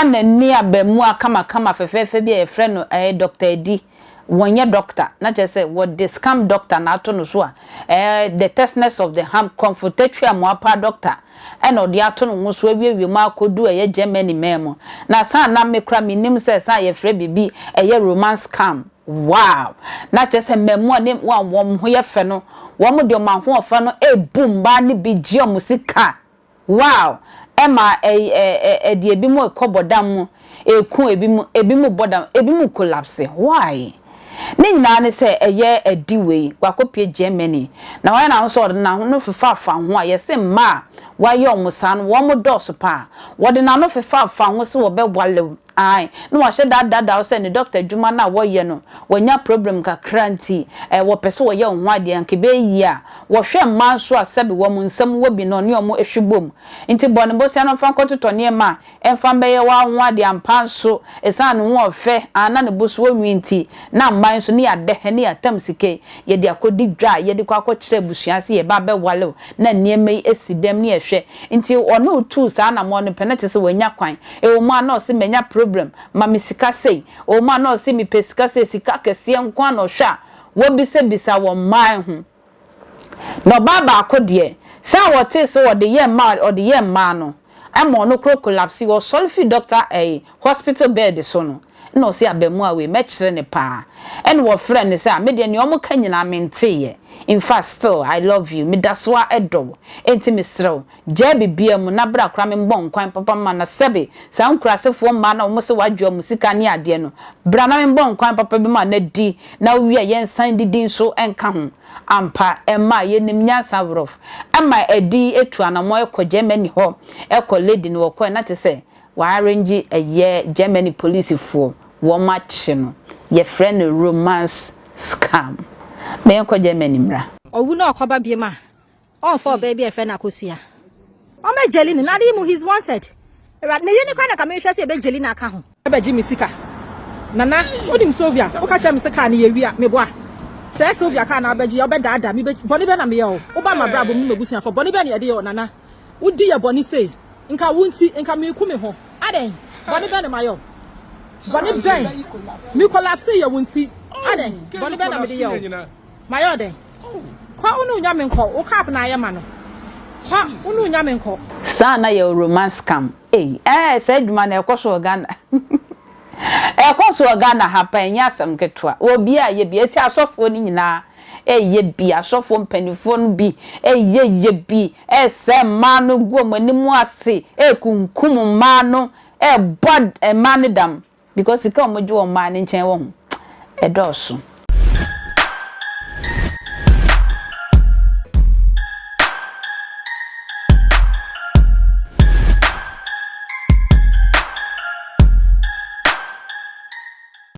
Ghana ni abamua kamakama fɛfɛɛfɛ bi a yɛfrɛ no ɛɛ Doctor Adi. Wɔnyɛ doctor, na kyerɛ sɛ wɔde scam doctor na ato no so a ɛɛ the testness of the ham kɔmfotatwi amoapa doctor ɛna ɔde ato ne ho so awiewie mu akɔdu ɛyɛ Germany man mu. Na saa na me kora menim sɛ saa yɛfrɛ biribi ɛyɛ romance scam. Wow! Na kyerɛ sɛ mmaamua ne wɔn a wɔn ho yɛ fɛ no, wɔn de wɔn ahoɔfɛ no ebu mmaa no bi gye wɔn sika. Wow! Ɛma ɛde ebi mu kɔ bɔdam mu, eku ebi mu, ebi mu bɔ dam, ebi mu collapse. Why? Ne nyinaa ne sɛ ɛyɛ adi wei wakɔpie Germany na wɔyɛ n'aho sɛ ɔde n'aho no fefa afa ho a yɛsɛ mmaa a wɔayɛ wɔn saa no, wɔn dɔɔso paa. Wɔde n'ano fefa afa ho sɛ wɔbɛwale ae na wahyɛ daadaadaa sɛ ne doctor adwuma no a wɔyɛ no, wɔnya problem kakra nti wɔpɛ sɛ wɔyɛ wɔn ho adeɛ nka ɛbɛyɛ a wɔhwɛ mmaa nso a sɛbi wɔn nsam wɔ bi no ne wɔn ehwi bom nti bɔ ne bosia no mfa nkɔtotɔ nneɛma a ɛmfa mbɛyɛ wɔn ho adeɛ ampa nso ɛsan ne ho ɔfɛ ana ne bo so wɔnwi nti na mmaa nso ne yɛadɛhɛ ne yɛatam sika yɛde akɔdi dwa a yɛde kɔ akɔkyerɛ abusua sɛ yɛba abɛwale o na nneɛma yi esi dɛm ne yɛhwɛ nti ɔno tu saa anamɔ no pɛ na kyerɛ sɛ wɔanya kwan. Ɛwɔ mu a na ɔsɛ manya problem, ma me sika sei. Ɛwɔ mu a na ɔsɛ mepɛ sika sei, sika kɛseɛ nko a na ɔhwɛ a wɔbisabisa wɔ mmaa ho. Na ɔbaa baako deɛ, sɛ a wɔte sɛ wɔde yɛ mmaa, ɔde yɛ mmaa no ɛma ɔno koro collapse, wɔsɔre fi doctor hospital bed so no, ɛna ɔsɛ abamu wei mɛkyerɛ ne paa. Ɛna wɔfrɛ ne sɛ a medeɛ nea ɔmo ka nyinaa menteeɛ. In fact, still I love you, meda so a ɛdɔ wo, enti mesrɛ wo, gyaa bibia mu na bra kora membɔ nkwan papa ma na sɛbe saa nkurasefoɔ mmaa na wɔn sɛ wadwe wɔn sika ne adeɛ no, bra na membɔ nkwan papa bi ma na di na wie a yɛnsan didi nso nka ho ampa. Ɛma yɛnim nyansa worɔf ɛma ɛdi etu anamɔ ɛkɔ Germany hɔ, ɛkɔ lady no wɔkɔ na te sɛ wɔarrange ɛyɛ Germany polisifoɔ wɔn akye no. Yɛfrɛ no romance scam. Mɛnkɔ Germany mmra. Ɔwu na ɔkɔba biem a ɔmfa ɔbaa bi a ɛfrɛ no Akosua ɔmɛgyeli no nade mu. He's wanted. Awurade ne yere ne kora na ka mehwɛ sɛ yɛbɛgyeli no aka ho. Bɛgye me sika. Nana, wonim Sylvia, woka kyerɛ me sɛ kaa no yɛwi a meboa sɛ Sylvia kaa na wabɛgye yɛ wobɛdaadaa me. Bɔne bɛ na meyɛ o? Woba ma brabɔ mu ne m'abusuafoɔ, bɔne bɛ ne yɛde yɛ o? Nana, wodi yɛ bɔne sei, nka wo nti nka meku me ho. Adɛn, bɔne bɛ ne mayɛ o? Bɔne bɛn? Me collapse yɛ wo nti. Adɛn, bɔne bɛ na mede yɛ o? Mayɛ o dɛn? Kɔ, wo ne wo Nyame nkɔ. Wo cap na ayɛ ma no. Kɔ, wo ne wo Nyame nkɔ. Saa na yɛ romance scam. Ei, saa adwuma na ɛkɔ so wɔ Ghana, ɛkɔ so wɔ Ghana ha pa. Ɛnyɛ asɛm ketewa. Obi a yɛ bi esi asɔfoɔ no nyinaa ɛyɛ bi, asɔfoɔ mpanimfoɔ no bi ɛyɛ yɛ bi, ɛsɛ mmaa no gu wɔn anim ase, ɛkunkum mmaa no, ɛbɔ mmaa no dam because sika a wɔgye wɔn mmaa no nkyɛn wɔ ho ɛdɔɔso.